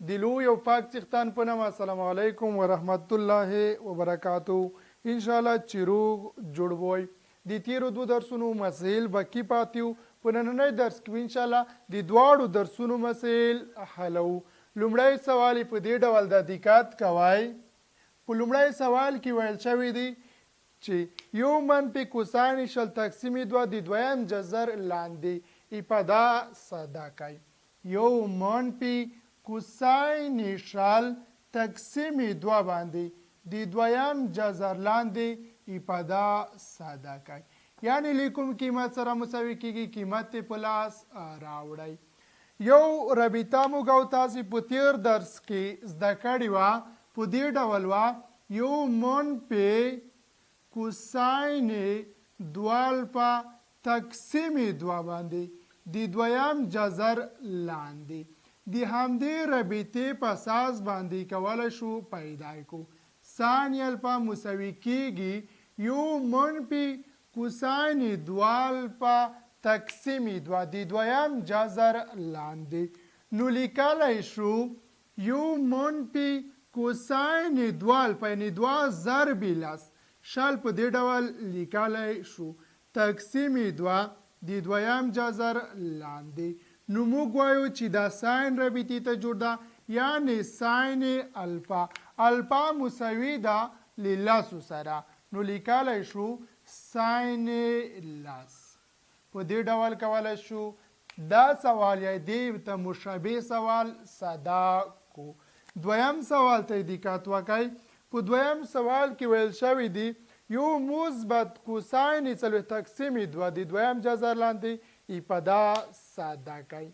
د لوی او پاک څښتن په نامه السلام علیکم ورحمت الله وبرکاتو. ان شاء الله چې روغ جوړ وئ. د تیرو دوو درسونو مسایل باقي پاتې وو، په نننۍ درس کې ان شاء الله د دواړو درسونو مسایل حلوو. لومړی سوال یې په دې ډول ده، دقت کوئ. په لومړی سوال کې ویل شوی دی چې یو منفي کوساین 20 تقسیم دوه د دویم جذر لاندې افاده ساده کړئ. یو منفي کوساین 20 تقسیم دوه باندې د دویم جذر لاندې افاده ساده کړئ، یعنی له کوم قیمت سره مساوي کیږي قیمت یې په لاس راوړئ. یو رابطه موږ او تاسې په تیر درس کې زده کړې وه، په دې ډول وه، یو منفي کوساین دوه الفا تقسیم دوه باندې د دویم جذر لاندې د همدې رابطې په اساس باندې کولای شو پیدا کړو. ساین الفا مساوي کیږي یو منفي کوساین دوه الفا تقسیم دوه د دویم جذر لاندې، نو لیکلی شو یو منفي کوساین دوه الفا یعنی دوه ضرب لس 20 په دې ډول لیکلی شو تقسیم دوه د دویم جذر لاندې. نو موږ وایو چې دا ساین رابطې ته جوړ ده، یعنی ساین الفا، الفا مساوي ده له لسو سره، نو لیکلی شو ساین لس. په دې ډول کولای شو دا سوال یا دې ته مشابه سوال ساده کو. دویم سوال ته دقت وکړئ. په دویم سوال کې ویل شوی دی یو مثبت کوساین 40 تقسیم دوه د دویم جذر لاندې افاده ساده کړئ.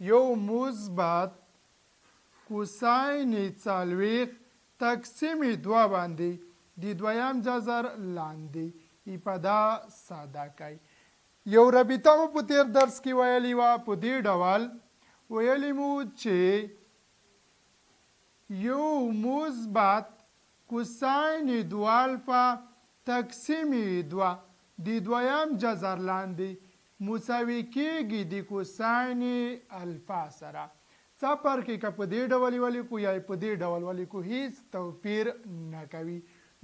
یو مثبت کوساین 40 تقسیم دوه باندې د دویم جذر لاندې افاده ساده کړئ. یو رابطه مو په تیر درس کې ویلي وه، په دې ډول ویلي مو چې یو مثبت کوساین دوه الفا تقسیم دوه د دویم جذر لاندې مساوي کیږي د کوساین الفا سره. څه فرق یې که په دې ډول یې ولیکو یا یې په دې ډول ولیکو هیڅ توپیر نه کوي.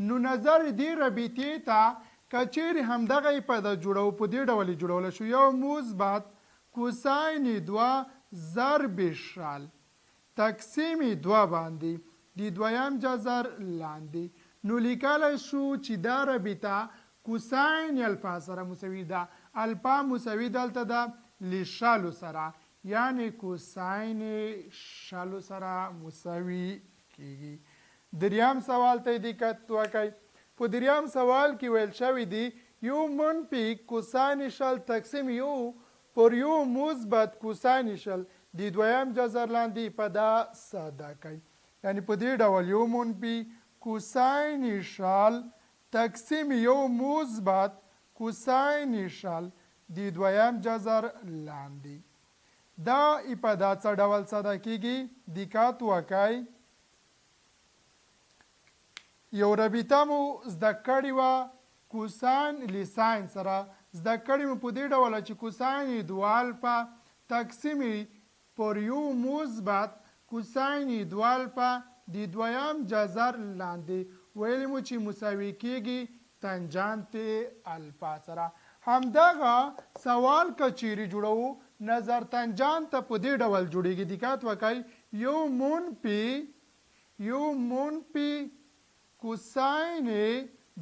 نو نظر دې رابطې ته که چیرې همدغه یې پیدا جوړوو په دې ډول یې جوړولی شو، یو مثبت کوساین دوه ضرب 20 تقسیم دوه باندې د دویم جذر لاندې، نو لیکلی شو چې دا رابطه کوساین الفا سره مساوي ده، الفا مساوي دلته ده له 20 سره، یعنی کوساین 20 سره مساوي کیږي. دریم سوال ته دقت وکړئ. په دریم سوال کې ویل شوی دی یو منفي کوساین 20 تقسیم یو پر یو مثبت کوساین 20 د دویم جذر لاندې افاده ساده کړئ. یعنی په دې ډول یو منفي کوساین 20 تقسیم یو مثبت کوساین 20 د دویم جذر لاندې دا افاده څه ډول ساده کیږي؟ دقت وکړئ. یو رابطه مو زده کړې وه کوساین له ساین سره، زده کړې مو په دې ډول چې کوساین دوه الفا تقسیم پر یو مثبت کوساین دوه الفا د دویم جذر لاندې ویلي مو چې مساوي کیږي تانجانت الفا سره. همدغه سوال که چیرې جوړوو نظر تانجانت ته په دې ډول جوړیږي، دقت وکړئ، یو منفي یو منفي کوساین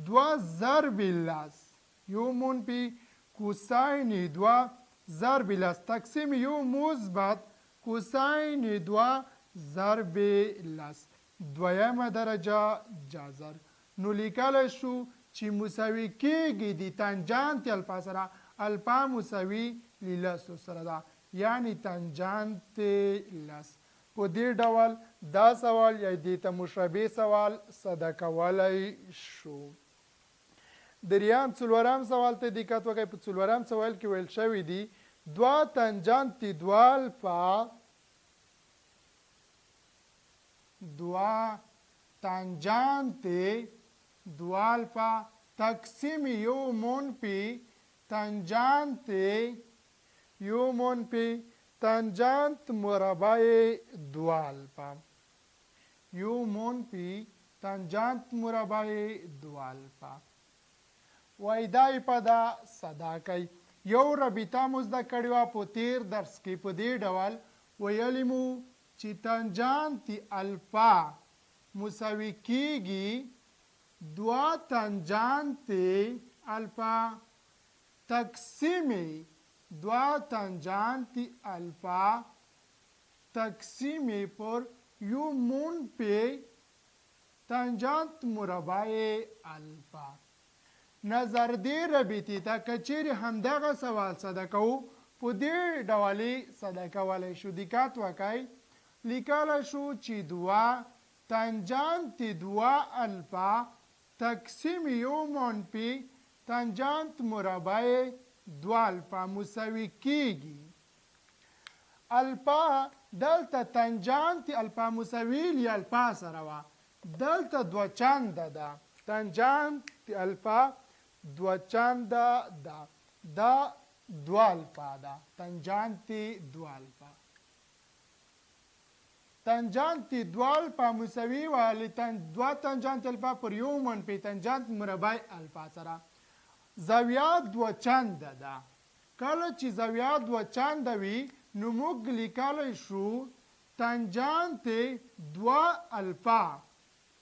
دوه ضرب لس، یو منفي کوساین دوه ضرب لس تقسیم یو مثبت کوساین دوه ضرب لس دویمه درجه جذر، نو لیکلی شو چې مساوي کیږي د تانجانت الفا سره، الفا مساوي له لسو سره ده، یعنی تانجانت لس. په دې ډول دا سوال یا دې ته مشابه سوال ساده کولی شو. دریم څلورم سوال ته دقت وکړئ. په څلورم سوال کې ویل شوی دی دوه تانجانت دوه الفا، دوه تانجانت دوه الفا تقسیم یو منفي تانجانت یو منفي تانجانت مربع دوه الفا، یو منفي تانجانت مربع دوه الفا. وای دا افاده صدا کوي. یو رابطه مو زده کړې وه په تیر درس کې، په دې ډول ویلي مو چې تانجانت الفا مساوي کیږي دوه تانجانت الفا تقسیم دوه تانجانت الفا تقسیم پر یو منفي تانجانت مربع الفا. نظر دې رابطې ته که چیرې همدغه سوال ساده کوو، په دې ډول یې ساده کولی شو. دقت وکړئ، لیکلی شو چې دوه تانجانت دوه الفا تقسیم یو منفي تانجانت مربع دوه الفا مساوي کیږي الفا. دلته تانجانت الفا مساوي لی الفا سره وه، دلته دوه چنده ده، تانجانت الفا دوه چنده ده، دا دوه الفا ده، تانجانت دوه الفا، تانجانت دوه الفا مساوي وه دوه تانجانت الفا پر یو منفي تانجانت مربع الفا سره. زاویه دوه چنده ده، کله چې زاویه دوه چنده وي نو موږ لیکلی شو تانجانت دوه الفا،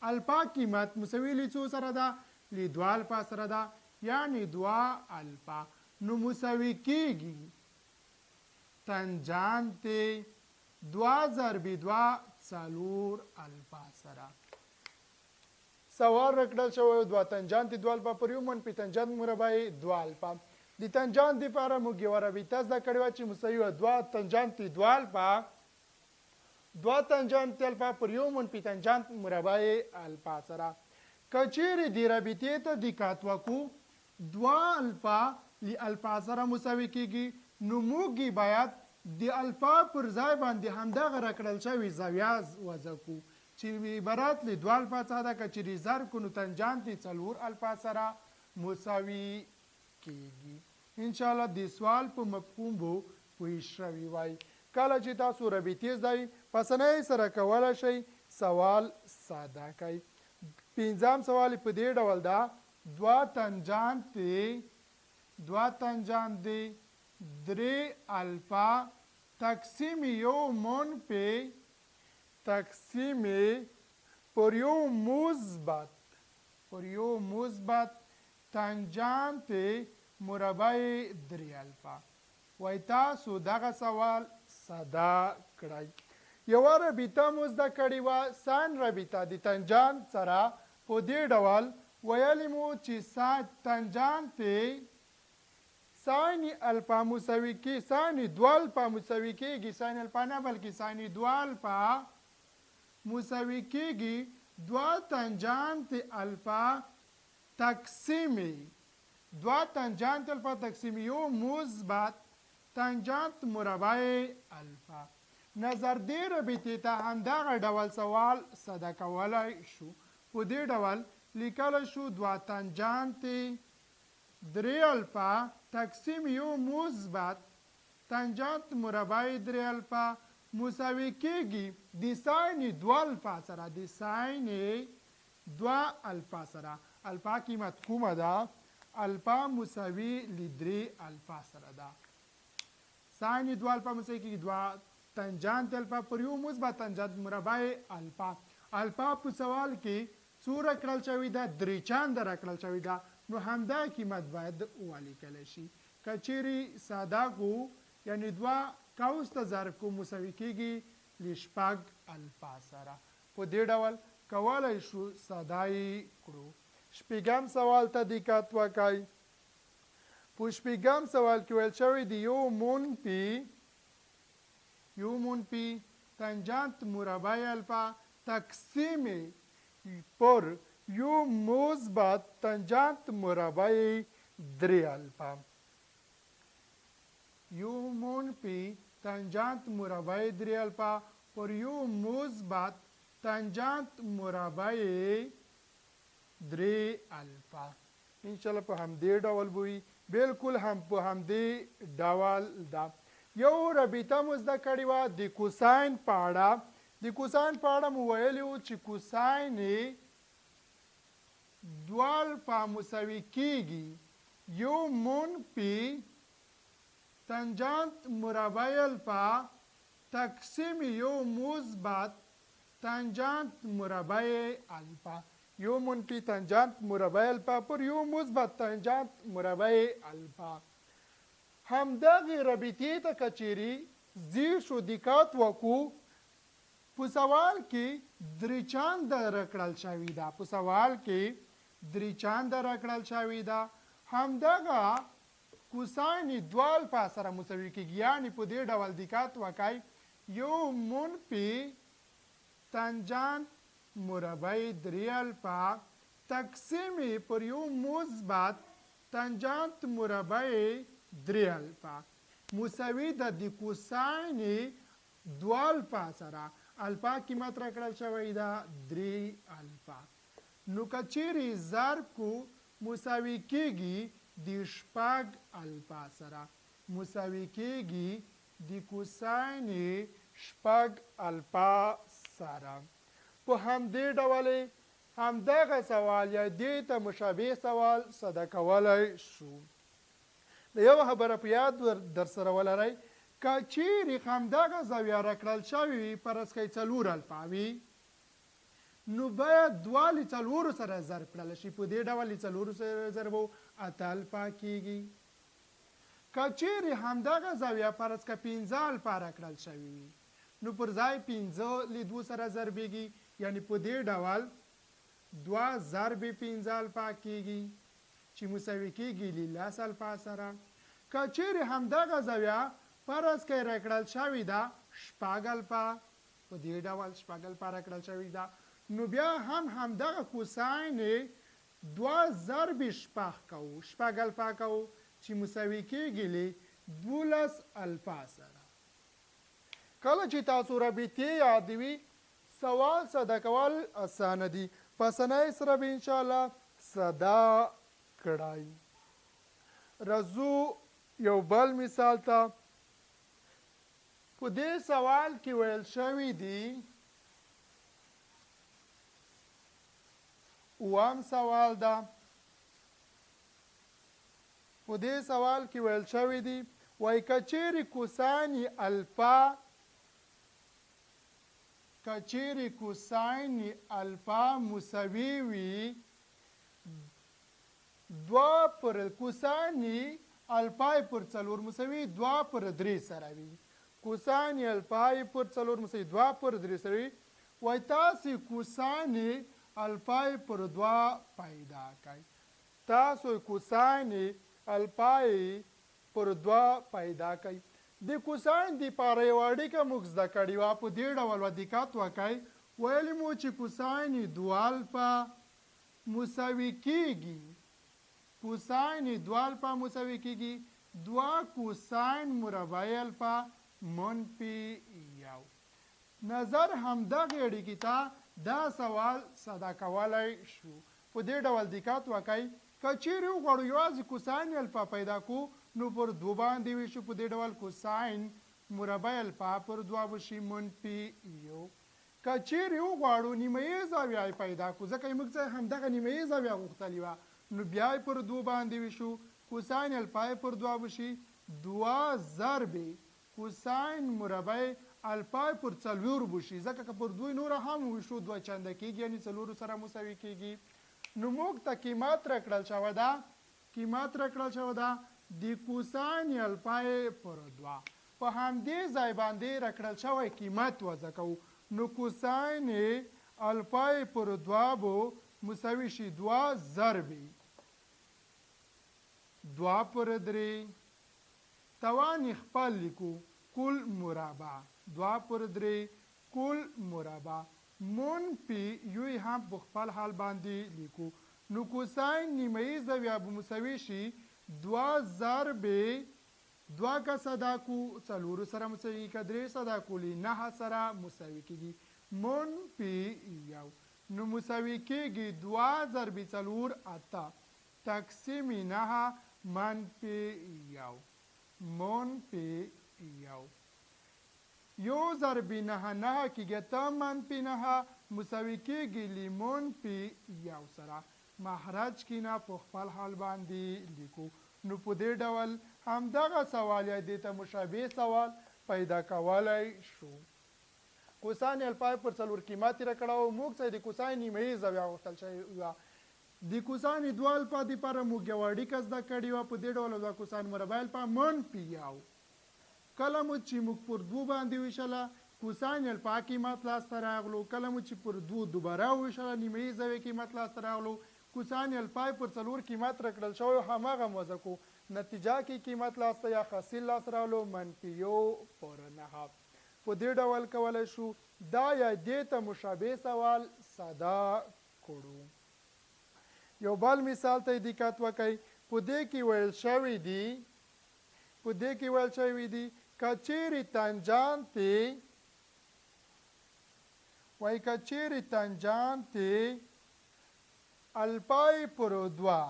الفا قیمت مساوي له څو سره ده؟ له دوه الفا سره ده، یعنی دوه الفا نو مساوي کیږي تانجانت دوه ضرب دوه څلور الفا سره. سوال راکړل شوی دوه تانجانت دوه الفا پر یو منفي تانجانت مربع دوه الفا. د تانجانت لپاره موږ یوه رابطه زده کړې وه چې مساوي وه دوه تانجانت دوه الفا، دوه تانجانت الفا پر یو منفي تانجانت مربع الفا سره. که چیرې دې رابطې ته دقت وکړو، دوه الفا له الفا سره مساوي کیږي، نو موږ یې باید د الفا پر ځای باندې همدغه راکړل شوې زاویه وضع کړو چې عبارت له دوه الفا څخه ده. که چیرې ضرب کړو نو تانجانت څلور الفا سره مساوي کیږي. انشاءالله د سوال په مفهوم به پوه شوي وای. کله چې تاسو رابطې زده وي، په اسانۍ سره کولی شئ سوال ساده کړئ. پنځم سوال په دې ډول ده، دوه تانجانت دوه تانجانت درې الفا تقسیم یو منفي تقسیم پر یو مثبت، پر یو مثبت تانجانت مربع درې الفا. وای تاسو دغه سوال ساده کړئ. یوه رابطه مو زده کړې وه، ساین رابطه د تانجانت سره، په دې ډول ویلي مو چې تانجانت ساین الفا مساوي کی ساین دوه الفا مساوي کیږي، ساین الفا نه بلکې ساین دوه الفا مساوي کیږي دوه تانجانت الفا تقسیم دوه تانجانت الفا تقسیم یو مثبت تانجانت مربع الفا. نظر دې رابطې ته همدغه ډول سوال ساده کولی شو. په دې ډول لیکلی شو دوه تانجانت درې الفا تقسیم یو مثبت تانجانت مربع درې الفا مساوي کیږي د ساین دوه الفا سره، د ساین دوه الفا سره. الفا قیمت کومه ده؟ الفا مساوي له درې الفا سره ده. ساین دوه الفا مساوي کیږي دوه تانجانت الفا پر یو مثبت تانجانت مربع الفا. الفا په سوال کې څو راکړل شوې ده؟ درې چنده راکړل شوې ده، نو همدا قیمت باید ولیکل شي. که چیرې ساده کو، یعنی دوه قوس ته ضرب کو، مساوي کیږي له شپږ الفا سره. په دې ډول کولی شو ساده یې کړو. شپږم سوال ته دقت وکړئ. په شپږم سوال کې ویل شوی دی یو منفي، یو منفي تانجانت مربع الفا تقسیم پر یو مثبت تانجانت مربع درې الفا. یو منفي تانجانت مربع درې الفا پر یو مثبت تانجانت مربع درې الفا. انشاءالله په همدې ډول به وي، بالکل هم په همدې ډول ده. یو رابطه مو زده کړې وه د کوساین په اړه. د کوساین په اړه مو ویلي وو چې کوساین دوه الفا مساوي کیږي یو منفي تانجانت مربع الفا تقسیم یو مثبت تانجانت مربع الفا. یو منفي تانجانت مربع الفا پر یو مثبت تانجانت مربع الفا. همدغې رابطې ته که چیرې ځیر شو، دقت وکړو، په سوال کې درې چنده راکړل شوې ده. په سوال کې درې چنده راکړل شوې ده. همدغه کوساین دوه الفا سره مساوي کیږي. یعنی په دې ډول دقت وکړئ، یو منفي تانجانت مربع درې الفا تقسیم پر یو مثبت تانجانت مربع درې الفا مساوي ده د کوساین دوه الفا سره. الفا قیمت راکړل شوی ده درې الفا. نو که چیرې ضرب کو، مساوي کیږي د شپږ الفا سره، مساوي کیږي د کوساین شپږ الفا سره. په همدې ډول همدغه سوال یا دې ته مشابه سوال ساده کولای شو. د یو خبره په یاد در سره ولرئ، که چیرې همدغه زاویه راکړل شوې وي، فرض کړئ څلور الفا وي، نو باید دوه له څلورو سره ضرب کړل شي. په دې ډول له څلورو سره ضربو، اته الفا کیږي. که چیرې همدغه زاویه فرض که پنځه الفا راکړل شوې وي، نو پر ځای پنځه له دوو سره ضربیږي، یعنی په دې ډول دوه ضرب پنځه الفا کیږي چې مساوي کیږي له لس الفا سره. که چیرې همدغه زاویه فرض کړئ راکړل شوې ده شپږ الفا، په دې ډول شپږ الفا راکړل شوې ده، نو بیا هم همدغه کوساین دوه ضرب شپږ کوو، شپږ الفا کوو چې مساوي کیږي له 12 الفا سره. کله چې تاسو رابطې یادوي، سوال ساده کول اسانه دي. په اسانۍ سره به انشاءالله ساده کړئ. راځو یو بل مثال ته. په دې سوال کې ویل شوي دي، اووم سوال ده، په دې سوال کې ویل شوي دي، وایي که چیرې کوساین الفا، که چیرې کوساین الفا مساوي وي دوه پر کوساین الفا پر څلور مساوي دوه پر درې سره وي، کوساین الفا پر څلور مساوي دوه پر درې سره وي، وایي تاسې کوساین الفا پر دوه پیدا کړئ. تاسو کوساین الفا پر دوه پیدا کړئ. د کوساین د پاره یوه اړیکه موږ زده کړې وه. په دې ډول وه، دقت وکړئ، ویلي مو چې کوساین دوه الفا مساوي کیږي، کوساین دوه الفا مساوي کیږي دوه کوساین مربع الفا منفي یو. نظر همدغې اړیکې ته دا سوال ساده کولی شو. په دې ډول دقت وکړئ، که چیرې وغواړو یوازې کوساین الفا پیدا کو، نو پر دوه باندې ویشو. په دې ډول کوساین مربع الفا پر دوه به شي منفي یو. که چیرې وغواړو نیمایي زاویه یې پیدا کو، ځکه موږ څه همدغه نیمایي زاویه غوښتلې وه، نو بیا یې پر دوه باندې ویشو، کوساین الفا یې پر دوه به شي دوه ضربې کوساین مربع الفا پر څلور به شي، ځکه که پر دوی نوره هم ویشو دوه چنده کیږي، یعنی څلورو سره مساوي کیږي. نو موږ ته قیمت راکړل شوی ده، قیمت راکړل شوی ده د کوساین الفا پر دوه. په همدې ځای باندې راکړل شوی قیمت وضع کوو، نو کوساین الفا پر دوه به مساوي شي دوه ضربې دوه پر درې، توان یې خپل لیکو، کل مربع، دوه پر درې کل مربع منفي یو یې هم په خپل حال باندې لیکو. نو کوساین نیمایي زاویه به مساوي شي دوه ضربې دوه که ساده کو څلورو سره مساوي، که درې ساده کولې نهه سره مساوي کیږي، منفي یو. نو مساوي کیږي دوه ضربې څلور اته تقسیم نهه منفي یو، منفي یو. یو ضرب نهه نهه کیږي اته منفي نهه مساوي کیږي لی منفي یو سره. مخرج کی نه په خپل حال باندی لیکو. نو په دې ډول همدغه سوال یا دې ته مشابه سوال پیدا کولای شو. کوساین الفا پر څلور قیمت یې راکړی او موږ څخه د کوساین نیمایي زاویه غوښتل شوې وه. د کوساین دوه الفا دپاره موږ یوه اړیکه زده کړې وه، په دې ډول دوه کوساین مربع الفا منفي یو. کله مو چې موږ پر دوو باندې ویشله، کوساین الفا قیمت لاسته راغلو، کله مو چې پر دوو دوباره وویشله، نیمایي زاویې قیمت لاسته راغلو، کوساین الفا پر څلور قیمت راکړل شوی و، هماغه مو وضع کړو، نتیجه کې قیمت لاسته یا حاصل لاسته راغلو منفي یو پر نهه. په دې ډول کولای شو دا یا دې ته مشابه سوال ساده کړو. یو بل مثال ته دقت وکړئ، په دې کې ویل شوي دي په دې کې ویل شوي دي که چیرې تنجانت وایي که چیرې تنجانت الپای پر دوه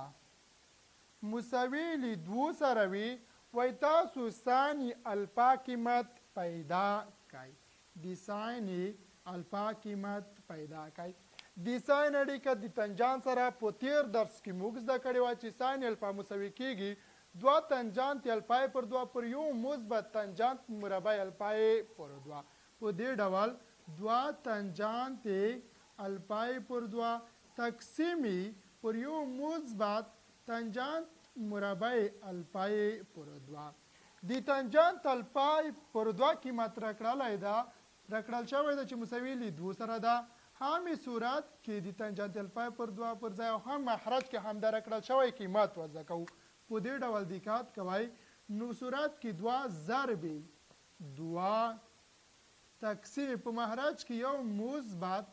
مساوي له دوو سره وي، وایي تاسو ساین الفا قیمت پیدا کړئ. د ساین الفا قیمت پیدا کړئ. د ساین اړیکه د تنجان سره په تیر درس کې موږ زده کړې وه چې ساین الفا مساوي کیږي دوه تنجانت الفا پر دوه پر یو مثبت تنجانت مربع الفا پر دوه. په دې ډول دوه تنجانت الفا پر دوه تقسیم پر یو مثبت تنجانت مربع الفا پر دوه. د تنجانت الفا پر دوه قیمت راکړلی ده راکړل شوی ده چې مساوي له دوو سره ده. هم صورت کې د تنجانت الفا پر دوه پر ځای او هم مخرج کې هم دا راکړل شوی قیمت وضع کوو. په دې ډول دقت کوئ نو صورت کې دوه ضرب دوه تقسیم په مخرج کې یو مثبت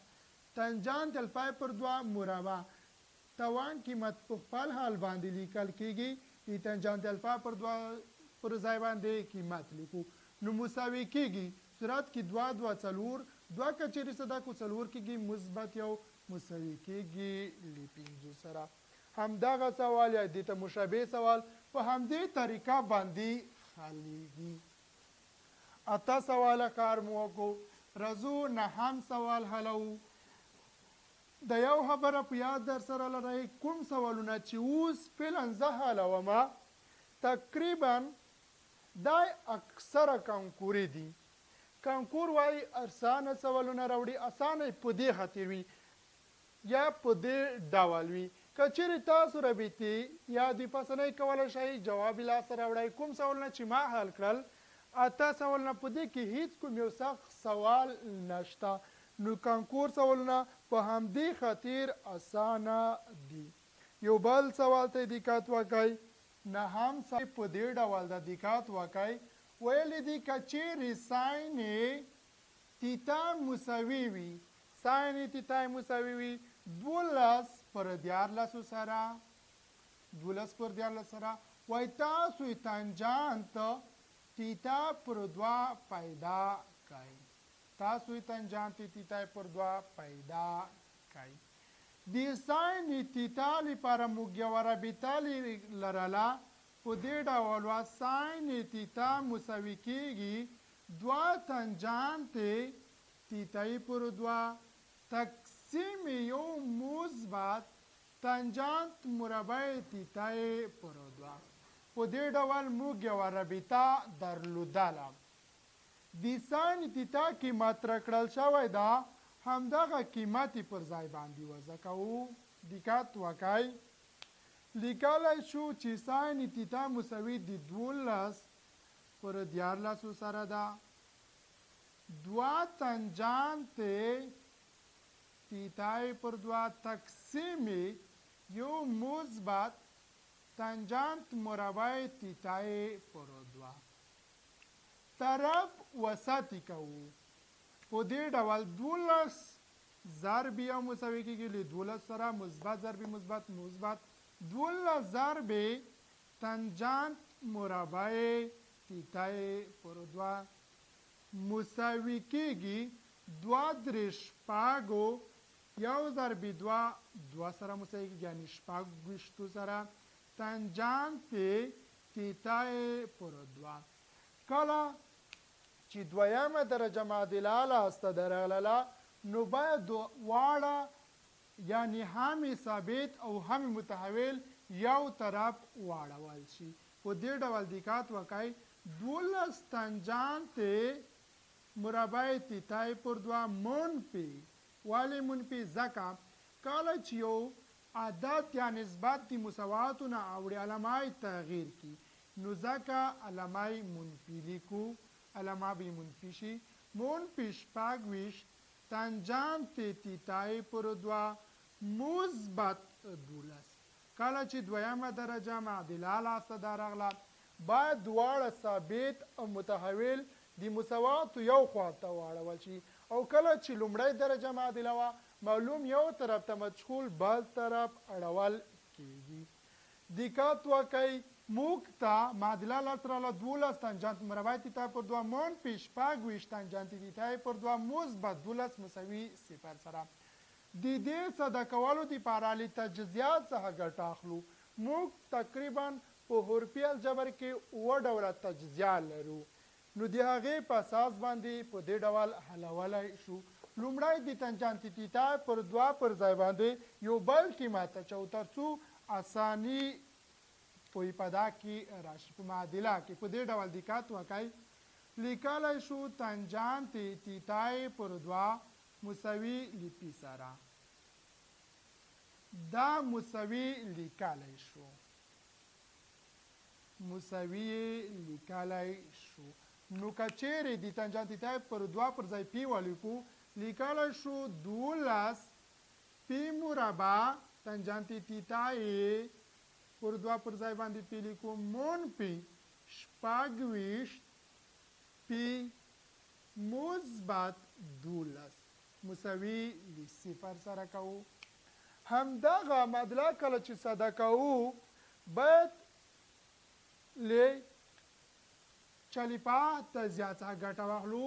تنجانت الفا پر دوه مربع توان قیمت په خپل حال باندې لیکل کیږي، د تنجانت الفا پر دوه پر ځای باندې قیمت لیکو نو مساوي کیږي صورت کې دوه دوه څلور، دوه که چیرې ساده کو څلور کیږي مثبت یو مساوي کیږي له پنځو سره. همدغه سوال یا دې ته مشابه سوال په همدې طریقه باندې حلیږي. اته سواله کار مو وکړو، راځو نهم سوال حلوو. د یو خبره په یاد در سره لرئ، کوم سوالونه چې اوس فعلا زه حلوم تقریبا دا اکثره کانکوري دي. کانکور وایي اسانه سوالونه راوړي، اسانه یې په دې خاطر وي یا په دې ډول وي که چیرې تاسو ربیتي یا دوی پاسنۍ کولی شئ جواب یې لاسته راوړئ. کوم سوالونه چې ما حل کړل اته سوالونه په دې کې هیڅ کوم یو سخت سوال نشته، نو کانکور سوالونه په همدې خاطر اسانه دي. یو بل سوال ته دقت وکړئ. نهم سوال په دې ډول ده، دقت وکړئ. ویلي دي که چیرې ساین تیتا مساوي وي، ساین تیتا مساوي وي 12 پر 13 سره، 12 پر 13 سره، وایي تاسو تانجانت تیتا پر دوه پیدا کړئ. تاسو تانجانت تیتا پر دوه پیدا کړئ. د ساین تیتا لپاره موږ یوه رابطه لرله، په دې ډول وه ساین تیتا مساوي کیږي دوه تانجانت تیتای پر دوه تقسیم یو مثبت تانجانت مربع تیتای پر دوه. په دې ډول موږ یوه رابطه درلودله. د ساین تیتا قیمت راکړل شوی ده، همدغه قیمت یې پر ځای باندې وضع کوو. دقت وکړئ، لیکلی شو چې ساین تیتا مساوي د 12 پر 13 سره ده، دوه تنجانت تیتای پر دوه تقسیم یو مثبت تنجانت مربع تیتای پر دوه طرف وسطي کوو. په دې ډول 12 ضرب یو مساوي کېږي له 12 سره، مثبت ضرب مثبت مثبت 12 ضرب تنجانت مربع تیتای پر دوه مساوي کېږي دوه درې شپږو یو ضرب دوه دوه سره مساوي کېږي، یعنې 26 سره تنجانت تیتای پر دوه. کله چې دویمه درجه معادله لاسته درغلله نو باید دواړه یعنی هم یې ثابت او هم یې متحول یو طرف واړول شي. په دې ډول دقت وکړئ، 12 تانجانت مربع تیتای پر دوه منفي، ولې منفي؟ ځکه کله چې یو عدد یا نسبت د مساواتو نه اوړي علامه یې تغییر کړي نو ځکه علامه یې منفي لیکو، علامه به یې منفي شي، منفي 26 تانجانت تیتای پر دوه مثبت 12. کله چې دویمه درجه معادله لاسته درغله باید دواړه ثابت او متحول د مساواتو یو خوا ته واړول شي، او کله چې لومړی درجه معادله وه معلوم یو طرف ته مجهول بل طرف اړول کیږي. دقت وکړئ، موږ ته معادله لاسته راغله 12 تانجانت مربع تیتا پر دوه منفي 26 تانجانت تیتا پر دوه مثبت 12 مساوي صفر سره. د دې ساده کولو دپاره له تجزیات څخه ګټه اخلو. موږ تقریبا په حرفي الجبر کې 7 ډوله تجزیه لرو، نو د هغې په اساس باندې په دې ډول حلولی شو. لومړی د تانجانت تیتا پر دوه پر ځای باندې یو بل قیمت اچوو ترڅو اساني په ابتدا کې راشي په معادله کې. په دې ډول دقت وکړئ، لیکلی شو تانجانت تیتای پر دوه مساوي لپي سره، دا مساوي لیکلی شو، مساوي لیکلی شو. نو که چیرې د تانجانت تیتای پر دوه پر ځای پی ولیکو، لیکلی شو 12 پی مربع تانجانت تیتای پر دوه پر ځای باندې پی لیکو منفي 26 پی مثبت 12 مساوي له صفر سره کوو. همدغه معادله کله چې ساده کوو باید له چلیپا تجزیه څخه ګټه واخلو.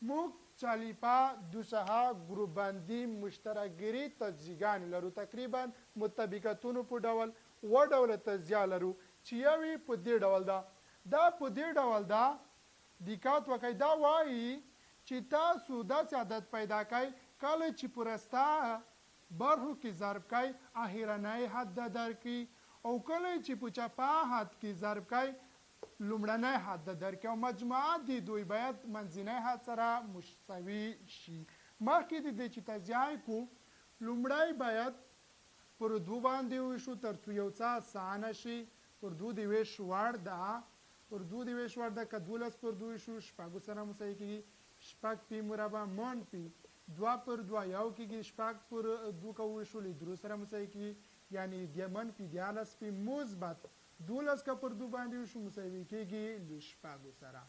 موږ چلیپا دوسها ګروپ بندي مشترکګري تجزیهګانې لرو، تقریبا مطابقتونو په ډول 7 ډوله تجزیه لرو چې یو یې په دې ډول ده. دا په دې ډول ده، دقت وکړئ، دا وایي چې تاسو داسې عادت پیدا کړئ کله چې په رسته برخو کې ضرب کړئ اخرنی حد درکړي، او کله چې په چپه حد کې ضرب کړئ لومړنی حد درکړي، او مجموعه د دوی باید منځنی حد سره مساوي شي. مخکې د دې چې تجزیه یې کړو لومړی باید پر دوه باندې وویشو ترڅو یو څه اسانه شي. پر دوه د ویش وړ ده، پر دوه د ویش وړ ده، که 12 پر دوه ویشو شپږو سره مساوي کېږي، شپږ پی مربع منفي دوه پر دوه یو کېږي، شپږ پر دوه که وویشو له درو سره مساوي کېږي، یعنې منفي 13 پی مثبت 12 که پر دوه باندې ویشو مساوي کېږي له شپږو سره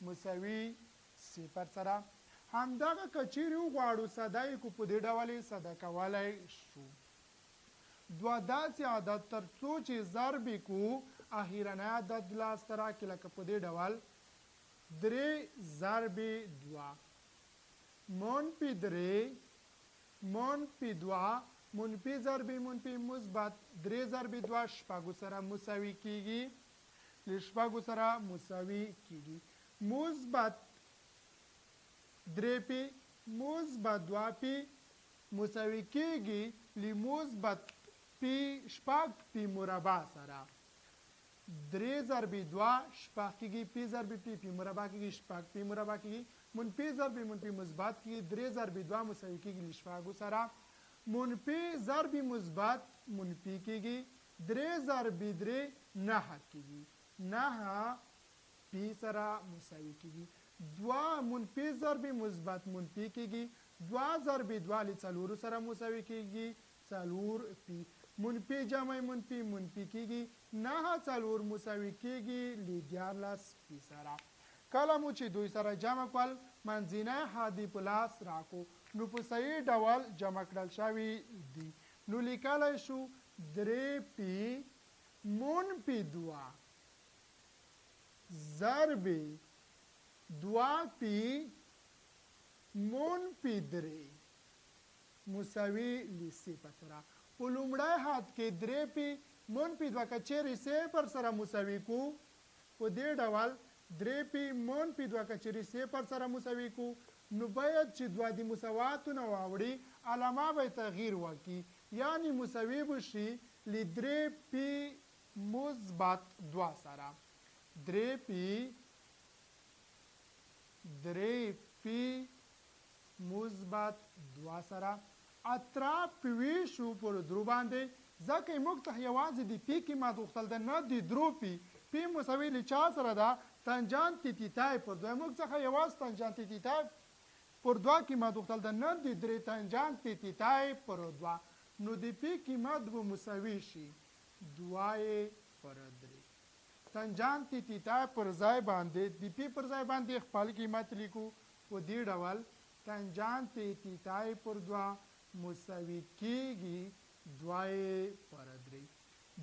مساوي صفر سره. همدغه که چیرې وغواړو ساده یې کړو په دې ډول یې ساده کولی شو. دوه داسې عدد تر څو چې ضرب یې کړو اخرنی عدد لاسته راکړي، لکه په دې ډول درې ضرب دوه منفي درې منفي دوه منفي ضرب منفي مثبت درې ضرب دوه شپږو سره مساوي کیږي، له شپږو سره مساوي کیږي. مثبت درې پی مثبت دوه پی مساوي کیږي له مثبت پی شپږ پی مربع سره. درې ضرب دوه شپږ کیږي، پی ضرب پی پی مربع کیږي، شپږ پی مربع کیږي، منفي ضرب منفي مثبت کیږي، درې ضرب دوه مساوي کیږي له شپږو سره، منفي ضرب مثبت منفي کیږي، درې ضرب درې نهه کیږي، نهه پی سره مساوي کیږي. دوه منفي ضرب مثبت منفي کیږي، دوه ضرب دوه له څلورو سره مساوي کیږي، څلور پی منفي جمع منفي منفي کیږي، نهه څلور مساوي کیږي له 13 پی سره. کله مو چې دوی سره جمع کړل منځنی حد یې په لاس راکړو، نو په صحیح ډول جمع کړل شوي دي. نو لیکلی شو درې پی منفي دوه ضرب دوه پی منفي درې مساوي له صفر سره. په لومړی حد کې درې پی منفي دوه که چیرې صفر سره مساوي کو په دې ډول درې پي منفي دوه که چېرې صفر سره مساوي کو، نو باید چې دوه د مساواتو نه واوړي، علامه به یې تغییر وکړي، یعنې مساوي به شي له درې پي مثبت دوه سره. درې پي، درې پي مثبت دوه سره اطراف پې ویشو پر درو باندې، ځکه یې موږ ته یوازې د پي قیمت غوښتل ده، نه د درو پي. پي مساوي له چا سره ده؟ تانجانت تیتای پر دوه. موږ څخه یوازې تانجانت تیتای پر دوه قیمت غوښتل ده، نه د درې تانجانت تیتای پر دوه. نو د پي قیمت به مساوي شي دوه یې پر درې. تانجانت تیتای پر ځای باندې د پي پر ځای باندې خپل قیمت لیکو. په دې ډول تانجانت تیتای پر دوه مساوي کېږي دوه یې پر درې.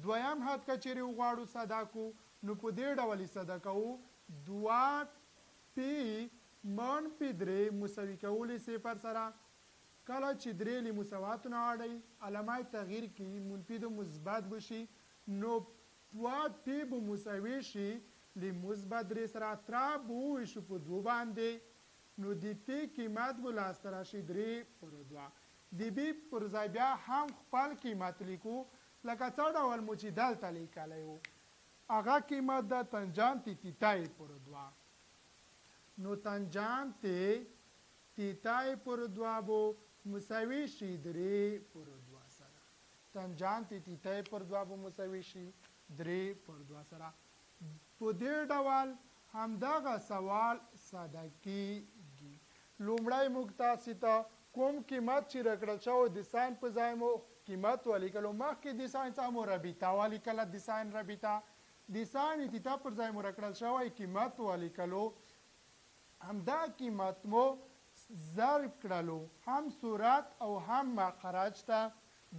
دویم حد که چېرې وغواړو ساده کو، نو په دې ډول یې ساده کوو، دوه پي منفي درې مساوي کوو له صفر سره. کله چې درې له مساواتو نه اړوي، علامه یې تغییر کړي، منفي د مثبت به شي، نو دوه پي به مساوي شي له مثبت درې سره. اطراف به وویشو په دوو باندې، نو د پي قیمت به لاسته راشي درې پر دوه. د بي پر ځای بیا هم خپل قیمت لیکو، لکه څه ډول مو چې دلته لیکلی و، هغه قیمت ده تنجانت تیتای پر دوه. نو تنجانت تیتای پر دوه به مساوي شي درې پر دوه سره. تنجانت تیتای پر دوه به مساوي شي درې پر دوه سره. په دې ډول همدغه سوال ساده کیږي. لومړی موږ تاسې ته کوم قیمت چې راکړل شوی د ساین په ځای مو قیمت ولیکلو. مخکې د ساین څخه مو رابطه ولیکله، د ساین رابطه، د ساین تیتا پر ځای مو راکړل شوی قیمت ولیکلو، همدا قیمت مو ضرب کړلو هم صورت او هم مخرج ته.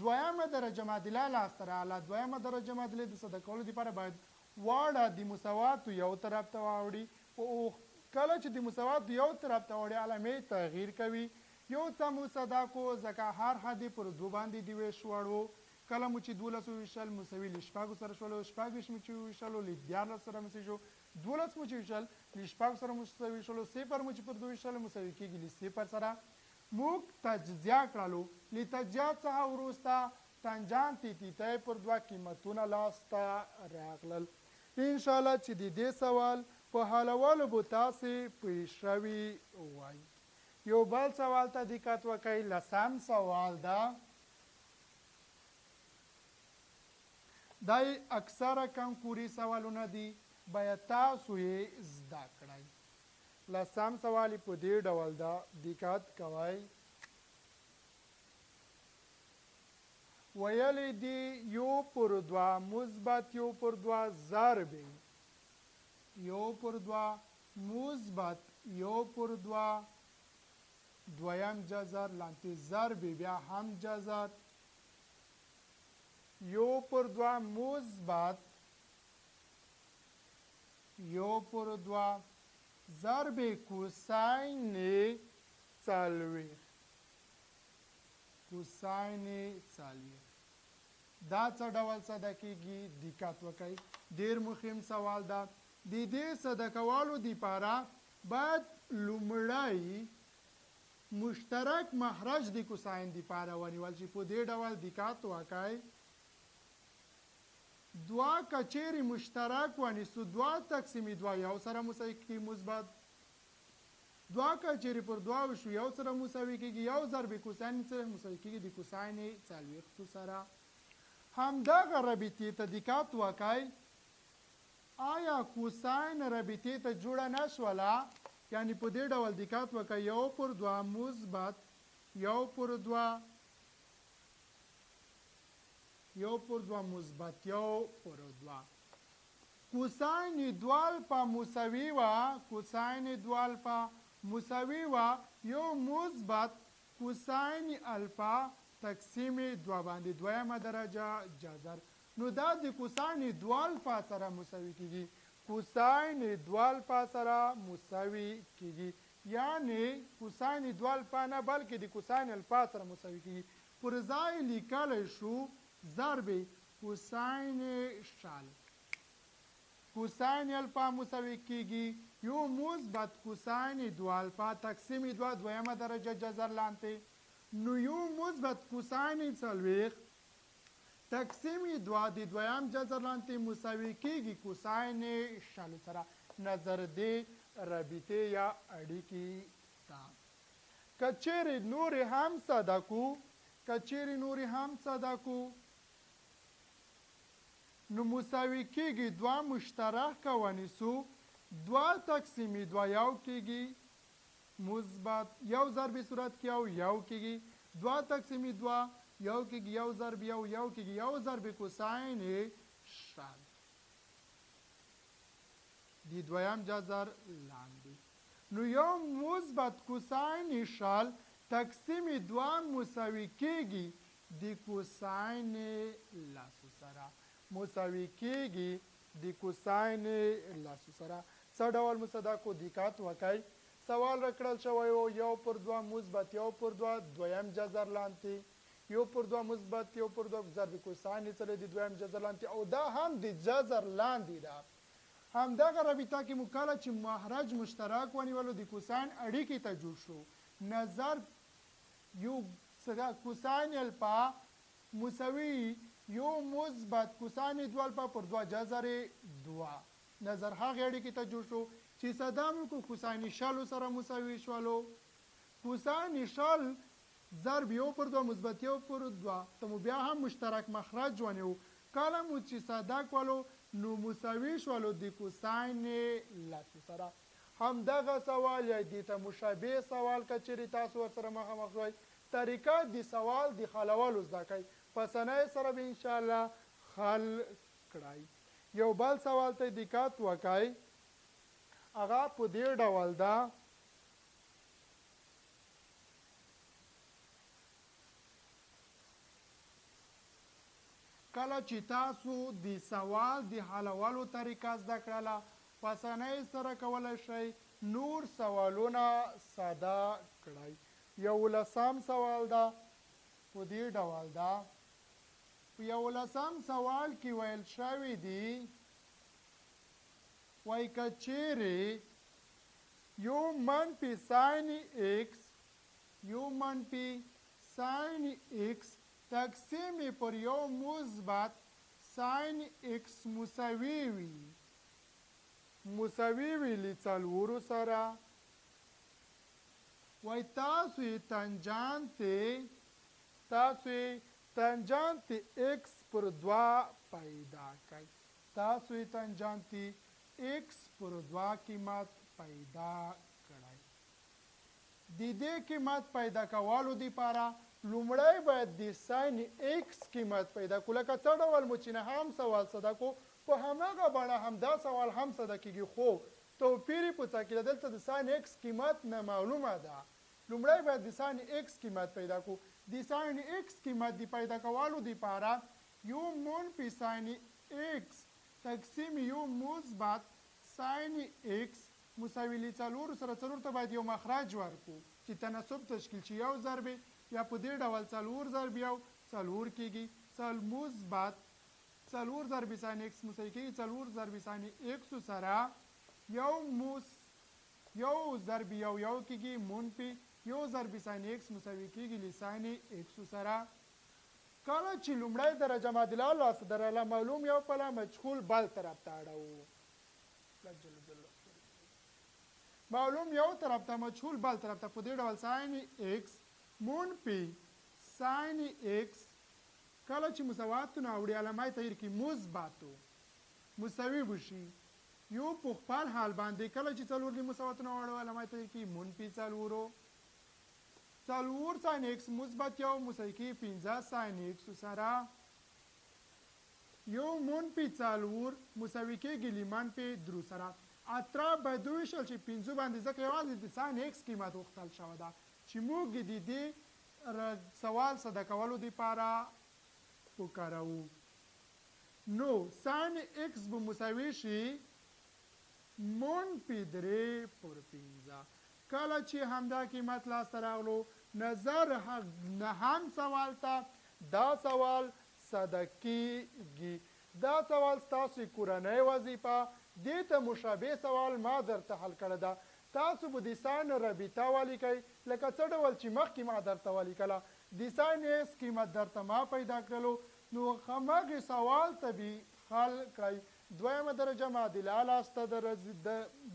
دویمه درجه معادله لاسته راغله. دویمه درجه معادله د ساده کولو لپاره باید واړه د مساواتو یو طرف ته واوړي، او کله چې د مساواتو یو طرف ته واوړي علامې تغییر کوي. یو څه مو ساده کو، ځکه هر حد یې پر دوه باندې د ویش وړ و. کله مو چې دولس وویشل مساوي له شپږو سره شولو، شپږ ویشت مو چې وویشلو له دیارلس سره مساوي شو، دولس مو چې ویشل له شپږ سره مساوي شولو، صفر مو چې پر دوه ویشلو مساوي کېږي له صفر سره. موږ تجزیه کړلو، له تجزیه څخه وروسته تانجانت تیتای پر دوه قیمتونه لاسته راغلل. انشاءالله چې د دې سوال په حلولو به تاسې پوه شوي وئ. یو بل سوال ته دقت وکړئ، لسم سوال ده. دا یې اکثره کنکوري سوالونه دي، باید تاسو یې زده کړئ. لسم سوال یې په دې ډول ده، دقت کوئ. ویلي دي یو پر دوه مثبت یو پر دوه ضرب یو پر دوه مثبت یو پر دوه دویم جذر لاندې ضرب بیا هم جذر یو پر دوه مثبت یو پر دوه ضرب کوساین څلوېښت، کوساین څلوېښت. دا څه ډول ساده کېږي؟ دقت وکړئ، ډېر مهم سوال ده. د دې ساده کولو دپاره باید لومړی مشترک مخرج د کوساین دپاره ونیول شي. په دې ډول دقت وکړئ، دوه که چیرې مشترک ونیسو، دوه تقسیم دوه یو سره مساوي کېږي مثبت، دوه که چیرې پر دوه وشو یو سره مساوي کېږي، یو ضرب کوساین څلوېښت مساوي کېږي د کوساین څلوېښتو سره. همدغه رابطې ته دقت وکړئ، آیا کوساین رابطې ته جوړه نه شوله؟ یعنی په دې ډول دقت وکړئ، یو پر دوه مثبت یو پر دوه، یو پر دوه مثبت یو پر دوه، کوساین دوه الفا مساوي وه، کوساین دوه الفا مساوي وه یو مثبت کوساین الفا تقسیم دوه باندې دویمه درجه جذر. نو دا د کوساین دوه الفا سره مساوي کیږي، کوساین دوه الفا سره مساوي کیږي، یعنی کوساین دوه الفا نه بلکې د کوساین الفا سره مساوي کیږي. پر ځای لیکلی شو ضرب کوساین شل. کوساین الفا مساوي کیږي یو مثبت کوساین دوه الفا تقسیم دوه دویمه درجه جذر لاندې. نو یو مثبت کوساین 40 تقسیم دوه د دویم جذر لاندې مساوي کیږي کوساین 20 سره. نظر دې رابطې یا اړیکې ته. که چیرې نورې هم ساده کو، که چیرې نورې هم ساده کو، نو مساوي کیږي دوه مشترک که ونیسو، دوه تقسیم دوه یو کیږي مثبت یو ضرب صورت کې یو یو کیږي، دوه تقسیم دوه یو کیږي، یو ضرب یو یو کیږي، یو ضرب کوساین 20 د دویم جذر لاندې. نو یو مثبت کوساین 20 تقسیم دوه مساوي کیږي د کوساین 10 سره، مساوي کیږي د کوساین 10 سره. څه ډول مساده کو دقت وکئ. سوال راکړل شوی و یو پر دوه مثبت یو پر دوه دویم جذر لاندې، یو پر دوه مثبت یو پر دوه ضرب کوساین څلور د دویم جذر لاندې، او دا هم د جذر لاندې ده. همدغه رابطه کې مو کله چې مخرج مشترک ونیولو د کوساین اړیکې ته جوړ شو. نظر یو کوساین الفا مساوي یو مثبت کوساین دوه الفا پر دوه جذر دوه. نظر هغې اړیکې ته جوړ شو چې ساده مو کو کوساین 20 سره مساوي شولو. کوساین 20 ضرب یو پر دوه مثبت یو پر دوه ته مو بیا هم مشترک مخرج ونیو. کله مو چې ساده کولو نو مساوي شولو د کوساین 10 سره. همدغه سوال یا دې ته مشابه سوال که چیرې تاسو ورسره مخامخ شوئ، طریقه د سوال د حلولو زده کړئ، په اسانۍ سره به انشاءالله حل کړئ. یو بل سوال ته دقت وکړئ، هغه په دې ډول ده. کله چې تاسو د سوال د حلولو طریقه زده کړله، په اسانۍ سره کولی شئ نور سوالونه ساده کړئ. یولسم سوال ده په دې ډول ده. په یولسم سوال کې ویل شوي دي، وایي که چیرې یو منفي ساین ایکس، یو منفي ساین ایکس تقسیم پر یو مثبت ساین ایکس مساوي وي، مساوي وي له څلورو سره، وایي تاسو یې تاسو یې تانجانت ایکس پر دوه پیدا کړئ. تاسو یې تانجانت ایکس پر دوه قیمت پیدا کړئ. د دې قیمت پیدا کولو دپاره لومړی باید د ساین ایکس قیمت پیدا کړو. لکه څه ډول مو چې نه هم سوال ساده کړو، په هماغه بڼه هم دا سوال هم ساده کېږي، خو توپیر یې په څه کې ده؟ دلته د ساین ایکس قیمت نامعلومه ده. لومړی باید د ساین ایکس قیمت پیدا کړو. د ساین ایکس قیمت د پیدا کولو دپاره یو منفي ساین ایکس تقسیم یو مثبت ساین ایکس مساوي له څلورو سره، څلور ته باید یو مخرج ورکړو چې تناسب تشکیل شي. یو ضرب یا په دې ډول څلور ضرب یو څلور کېږي، مثبت څلور ضرب ساین ایکس مساوي کېږي څلور ضرب ساین ایکس سره یو ضرب یو یو کېږي منفي یو ضرب ساین ایکس مساوي کېږي له ساین ایکس سره. کله چې لومړی درجه معادله لاسته درله معلوم یو پله مجهول بل طرف ته اړوو. معلوم یو طرف ته مجهول بل طرف ته، په دې ډول ساین ایکس منفي ساین ایکس کله چې مساواتونه اوړي علامه یې تغیر کړي مثبتو مساوي به شي یو په خپل حال باندې. کله چې څلور دې مساواتونه واړو علامه یې تغیر کړي منفي څلورو، څلور ساین ایکس مثبت یو مساوي کېږي پنځه ساین ایکس سره، یو منفي څلور مساوي کېږي له منفي درو سره. اطراف باید وویشل شي پنځو باندې، ځکه یوازې د ساین ایکس قیمت غوښتل شوی ده چې موږ د دې سوال ساده کولو دپاره وکاروو. نو ساین ایکس به مساوي شي منفي درې پر پنځه. کله چې همدا قیمت لاسته راغلو، نظر نهم سوال ته دا سوال ساده کېږي. دا سوال ستاسو کورنۍ وظیفه دې ته مشابه سوال ما درته حل کړی ده. تاسو به د ساین رابطه ولیکئ لکه څه ډول چې مخکې ما درته ولیکله. د ساین ایکس قیمت درته ما پیدا کړلو نو همغې سوال ته به حل کړئ. دویمه درجه معادله لاسته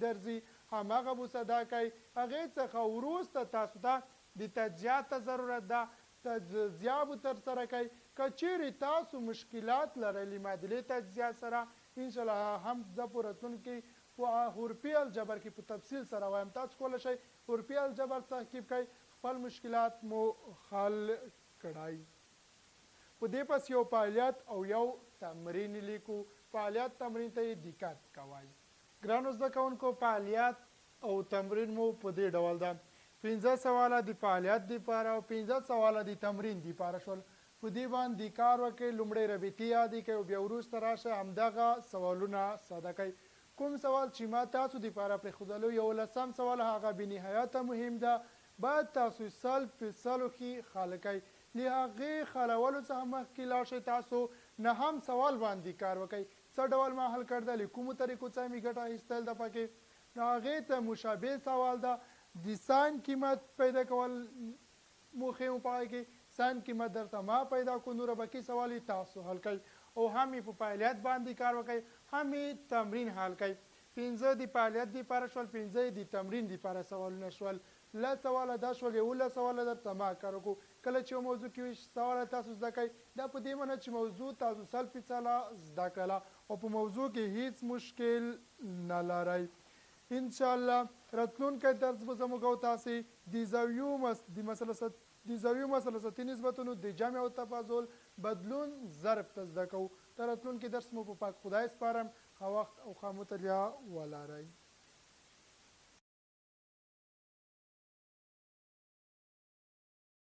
درځي همغه به ساده کړئ. هغې څخه وروسته تاسو ته د تجزیه ته ضرورت ده، تجزیه به ترسره کړئ. که چیرې تاسو مشکلات لرئ له معادلې تجزیه سره ان شاء الله هم زه په راتلونکي په حرفي الجبر کې په تفصیل سره وایم. تاسو کولی شئ حرفي الجبر تعقیب کړئ، خپل مشکلات مو حل کړئ. په دې پس یو فعالیت او یو تمرین لیکو. فعالیت تمرین ته یې دقت کوئ. ګرانو زده کوونکو فعالیت او تمرین مو په دې ډول ده. پنځه سواله د فعالیت دپاره او پنځه سواله د تمرین دپاره شول. په دې باندې کار وکړئ، لومړی رابطې یادې کړئ او بیا وروسته راشئ همدغه سوالونه ساده کړئ. کوم سوال چې ما تاسو دپاره پرېښودلو یولسم سوال هغه بې نهایته مهم ده، باید تاسو یې سل په سلو کښې حل کړئ. له هغې حلولو څخه مخکې لاړ شئ تاسو نهم سوال باندې کار وکړئ، څه ډول ما حل کړ ده، له کومو طریقو څخه مې ګټه اخیستل ده پکې. نو هغې ته مشابه سوال ده، د ساین قیمت پیدا کول موخې مو په هغې کې ساین قیمت درته ما پیدا کو، نوره بقي سوال یې تاسو حل کړئ او هم یې په فعالیت باندې کار وکړئ هم یې تمرین حل کړئ. پنځه د فعالیت دپاره شول، پنځه یې د تمرین دپاره سوالونه شول. لس سواله دا شول، 11 سواله درته ما کار وکړو. کله چې یو موضوع کې ویش سواله تاسو زده کړئ، دا په دې معنی چې موضوع تاسو سل په سله زده کړله او په موضوع کې هیڅ مشکل نه لرئ. ان شاء الله راتلونکی درس به زموږ او تاسې د زاویو مس د مثلثت د زاویو مثلثتي نسبتونو د جمع او تفاضل بدلون ضرب ته زده کوو. تر راتلونکي درس مو په پاک خدای سپارم. ښه وخت او ښه مطالعه ولرئ.